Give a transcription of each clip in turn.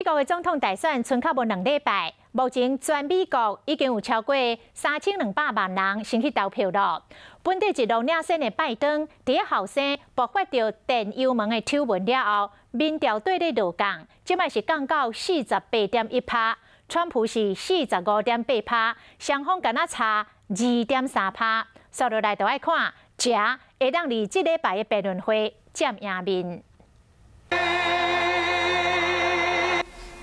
美國的總統大選賰較無2禮拜，目前全美國已經有超過3200萬人先去投票囉。本底一路領先的拜登，佇予生爆發著電郵門的醜聞了後，民調綴咧落降，這擺是降到48.1趴，川普是45.8趴，雙方敢若差2.3趴。紲落來就愛看，誰會當佇這禮拜的辯論會佔贏面。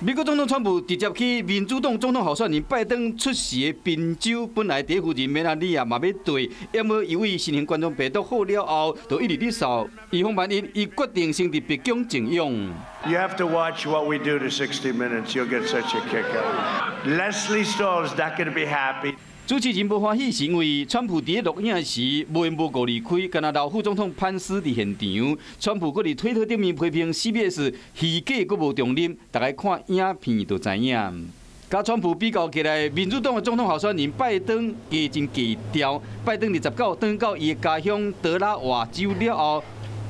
美國總統川普直接去民主黨總統候選人拜登出席的賓州，本來佇夫人梅蘭妮亞嘛欲綴，毋過由於新型冠狀病毒好了後，就一直咧掃，以防萬一，伊決定先佇白宮靜養。 You have to watch what we do to 60 Minutes. You'll get such a kick out. Lesley Stahl is not going to be happy. 主持人無歡喜，是因為川普佇咧錄影時無緣無故離開，敢若留副總統潘斯佇現場。川普閣佇推特頂面批評 CBS 虛假閣無中立，大家看影片就知影。佮川普比較起來，民主黨的總統候選人拜登加真低調。拜登29轉到伊的家鄉德拉瓦州了後，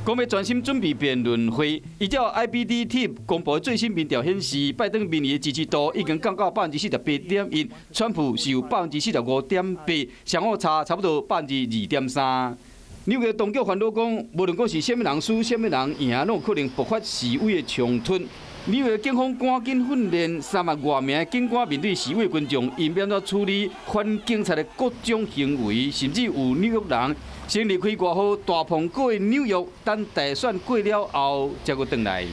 講欲專心準備辯論會。依照 IBD 公布的最新民調顯示，拜登民意的支持度已經降到48.1%，川普是有45.8%，相互差差不多2.3%。紐約當局煩惱講，無論講是啥物人輸，啥物人贏，攏有可能爆發示威的衝突。紐約警方趕緊訓練3萬外名的警官面對示威群眾，𪜶欲按怎處理反警察的各種行為，甚至有紐約人先離開外號大蘋果的紐約，等大選過了後才閣轉來。